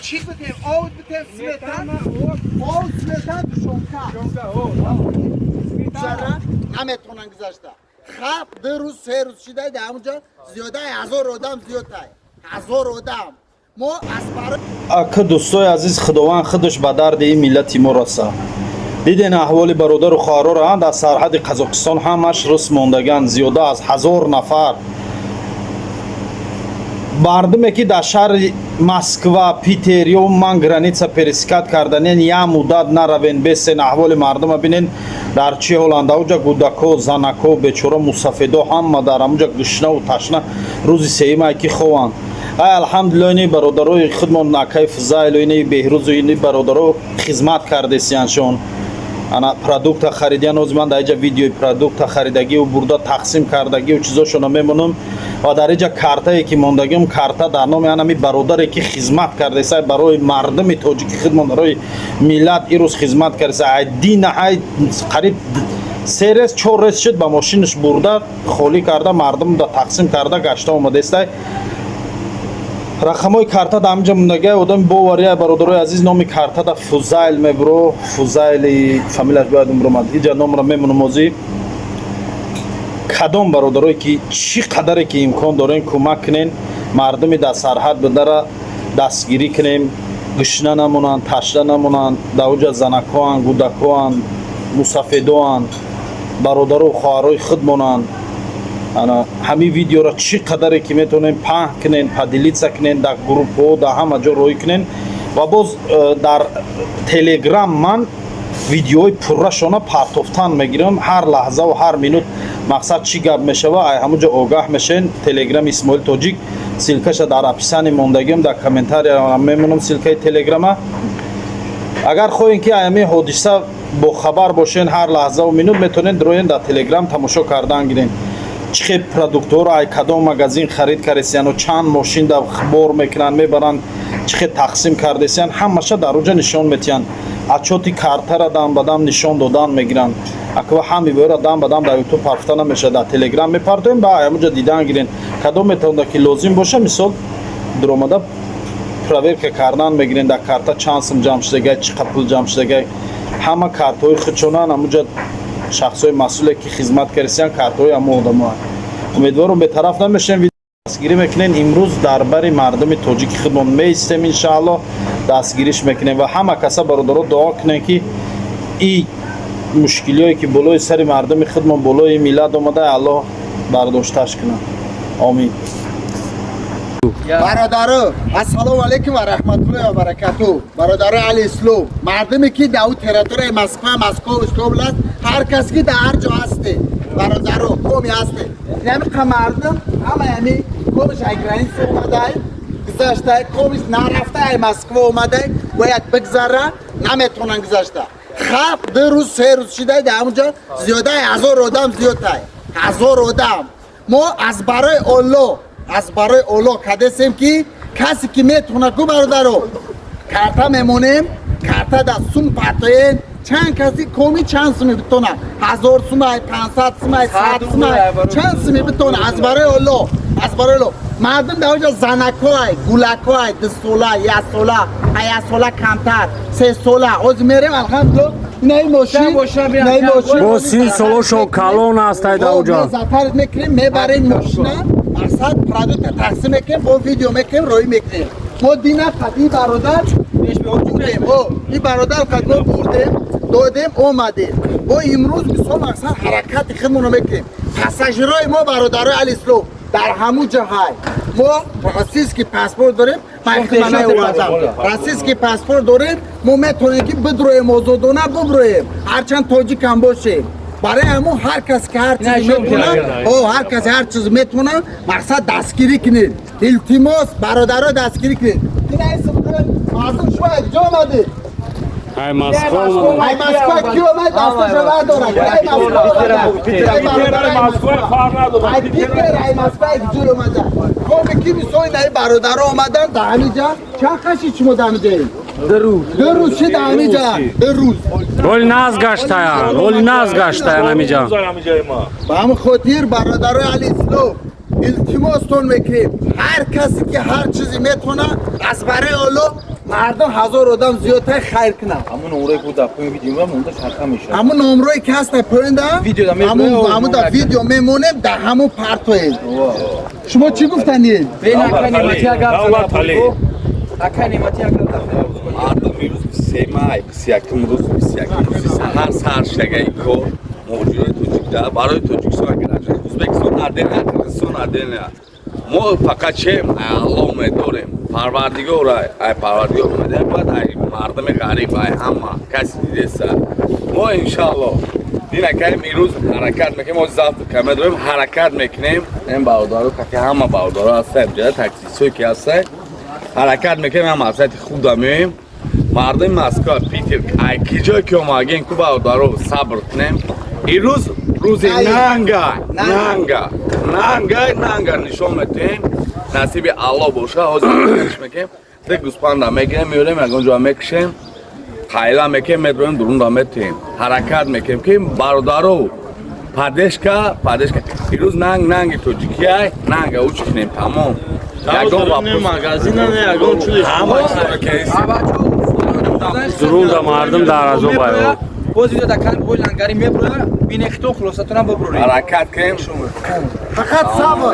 Чӣ битем? Об битем, сметана, об, сметана, тушёнка. Чара наметавонанд гузашта. Хаб 2 рӯз, 3 рӯз шидай, дар ҳамунҷа зиёдаи 1000 одам зиёдтай. 1000 одам. Мо аз барои Ака, дӯстои азиз, Худованд худаш ба дарди ин миллати мо раса. Диден аҳволи бародару хоҳароро дар сарҳади Қазоқистон, ҳамаш рӯс мондаган, зиёда аз 1000 нафар мардуме, ки дар шаҳри Москва, Питер ё ман граница пересекать карданен, як муддат наравен, бесен, аҳволи мардума бинен, дар чӣ ҳоланд. Ауҷа гудако, занако, бечора, мусафедо ҳама дар амуҷа гушнаву ташна, рӯзи сеюмае ки хованд. Ай, алҳамдулилла, ини бародарои худмон, акаи Фузайлу, ини Беҳрузу, ини бародаро хизмат кардесияншон, ана продукта харидиян. Ҳозир ман дар иҷа видеои продукта харидагиу бурда тақсим кардагиу чизошона мемонам ва дар иҷа картае ки мондагиам, карта дар номи анами бародаре, ки хизмат кардеса барои мардуми тоҷики худмон, барои миллат ирӯз хизмат кардеса. Ай дина ай қариб се рез, чор рез шуд, ба мошинаш бурда, холӣ карда, мардумда тақсим карда гашта омадестай. Рақамҳои карта дар ҳамҷа мондагиа. Одами бовария, бародарои азиз, номи картада Фузайл мебуро, Фузайли, фамилияш бояд умромад, иҷа номро мемонам озӣ. Кадом бародарое ки чӣ қадаре ки имкон дорем, кӯмак кунен, мардуми дар сарҳад будара дастгирӣ кунем, гушна намонанд, ташна намонанд. Дар оҷа занакоанд, гудакоанд, мусафедоанд, бародару хоҳарои худмонанд. Ана ҳамин видеоро чӣ қадаре ки метавонем, паҳн кунен, поделиться кунен, дар группҳо, дар ҳама ҷо рӯй кунен. Ва боз дар Телеграм ман видеои пуррашона партофтан мегирам ҳар лаҳзаву ҳар минут. Мақсад, чӣ гап мешава, ай ҳамуҷо огаҳ мешен. Телеграм Исмоил Тоҷик, ссылкаша дар описании мондагиам, дар комментария мемонам ссылкаи Телеграма. Агар хоҳем, ки ҳамин ҳодиса бохабар бошен ҳар лаҳзаву минут, метавонед дроен, дар Телеграм тамошо кардан гирен, чӣ хел продуктҳоро ай кадом магазин харид кардесияну чанд мошин да бор мекунанд, мебаранд, чӣ хел тақсим кардесиян, ҳамаша дар оҷа нишон метиҳанд. Отчёти картара дам ба дам нишон додан мегиранд. Аква ҳами бора дам ба дам дар Ютуб парфта намешавад, дар Телеграм мепартоем, ба ҳамуҷа дидан гирен. Кадом метавонда ки лозим боша, мисол, дуромада проверка кардан мегирен, дар карта чанд сум ҷамъ шудагай, чӣ қад пул ҷамъ шудагай. Ҳама картҳои худшонан, ҳамуҷа шахсҳои масъуле, ки хизмат кардесиян, картҳои ҳамо одамоанд. Умедворам, бетараф намешем, дастгирӣ мекунен. Имрӯз дар бари мардуми тоҷики худмон меистем, иншааллоҳ, дастгириш мекунем. Ва ҳама каса, бародаро, дуо кунем, ки и мушкилиҳое, ки болои сари мардуми худмон, болои миллат омада, Аллоҳ бардошташ кунад. Омин. Бародаро, ассалому алайкум ва раҳматуллоҳи ва баракату. Бародаро аҳли ислом, мардуме, ки дар ӯ территорияи Москва, Московский область, ҳар кас, ки дар ҳар ҷо ҳасте, бародаро, коми ҳасте, ҳамиқа мардум ҳама ҳами комиш ай граница омадай, гузаштай, комиш нарафта, ай Москва омадай, бояд бигзара, наметавонанд гузашта. Хаб 2 рӯз, 3 рӯз шидай, дар ҳамунҷа зиёдаи 1000 одам зиёдтай, 1000 одам. Мо аз барои Оллоҳ, аз барои Оллоҳ кадесем, ки касе ки метавона ку, бародаро, карта мемонем, карта да сум партоен, чанд каси коми чанд суми битона, 1000 сумай, 500 сумай, 100 сумай, чанд суми битона, аз барои Оллоҳ, аз барои Оллоҳ. Мардум дар оҷа занакоай, гулакоай, 2 сола, 1 сола, 1 сола камтар, 3 сола. Ҳозир мерем, алҳамдулилло, инаи мошин, инаи мошин. Бо 30 солошо калон аст ай даоҷа. Запар мекунем, мебарем мошина, мақсад, продукта тақсим мекунем, бо видео мекунем, роҳӣ мекунем. Мо дина қади бародар бурдем, о и бародар қад мо бурдем, додем, омадем. Бо имрӯз, мисол, мақсад, ҳаракати худмонро мекунем. Пассажирои мо, бародарои аҳли ислом, дар ҳамун ҷо ҳай. Мо российский паспорт дорем, ман наовардам, российский паспорт дорем, мо метавонем, ки бидроем, озодона буброем, ҳарчанд тоҷикам бошем. Барои ҳамун ҳар кас, ки ҳар чизе метавона, о ҳар касе ҳар чиз метавона, мақсад, дастгирӣ кунед. Илтимос, бародаро, дастгирӣ кунед. Мардум, шумо аз ҷо омадед? Ай Москва омадам. Ай Москва ки омад, дасташа бардорад. Ай Москва, ай Питер, ай Москва, ай ҷур омада. Коми ки, мисол, инаи бародаро омадан дар ҳамиҷа. Чанд қаши шумо дар ҳамиҷаед? 2 рӯз. 2 рӯз чи дар ҳамиҷа? 2 рӯз. Оли наз гаштаян, оли наз гаштаян ҳамиҷа. Ба ҳамин хотир, бародарои аҳли ислом. Илтимостон мекунем, ҳар касе ки ҳар чизе метавона, аз барои Алло, мардум, 1000 одам зиёдтар хайр кунад. Ҳамун номрое ки дар поёни видео монда, шарха мешавад. Ҳамун номрое ки ҳаст дар поёнда. Видеода мебурем. Ҳамун дар видео мемонем, дар ҳамун партоем. Шумо чӣ гуфтанед? Давлат Али. Мардум, имрӯз 23 май, 21-ум рӯз, 21-ум рӯзи саҳар сар шагаи кор. Муҳоҷирои тоҷик да барои Тоҷикистон, агар Ӯзбекистон отдельно, Қирғизистон отдельно, мо фақат чем ай Алло умед дорем, Парвардигор, ай Парвардигор умед, баъд ай мардуми ғариб, ай ҳама каси дидеса. Мо, иншалло, динакаем, имрӯз ҳаракат мекунем, мо завтра каме дорем, ҳаракат мекунем. Ин бародаро кати ҳама бародаро ҳастаем, ҷа таксистое ки ҳастаем, ҳаракат мекунем, ҳам афсати худа меоем. Мардуми Москва, Питер, ай ки ҷое ки омаген ку, бародаро, сабр кунем. Ирӯз рӯзи нанга, нанга, нанга, нанга нишон метиҳем. Насиби Алло боша, ҳозир мекунем, ду гӯспанда мегирем, меорем, ягон ҷо мекушем, хайла мекунем, медроем, дурунда метиҳем. Ҳаракат мекунем, ки бародаро, поддержка, поддержка. Ирӯз нанг, нанги тоҷикиай, нанга уч кунем, тамом. Ягон вопрос. Магазина не, ягон чиз. Ҳама чизро кесем. Дурунда мардум дар азоб ай. Боз видео дар канали Бой Лангари меброя, бинехтон, хулосатонам биброред. Ҳаракат кунем. Фақат сабр.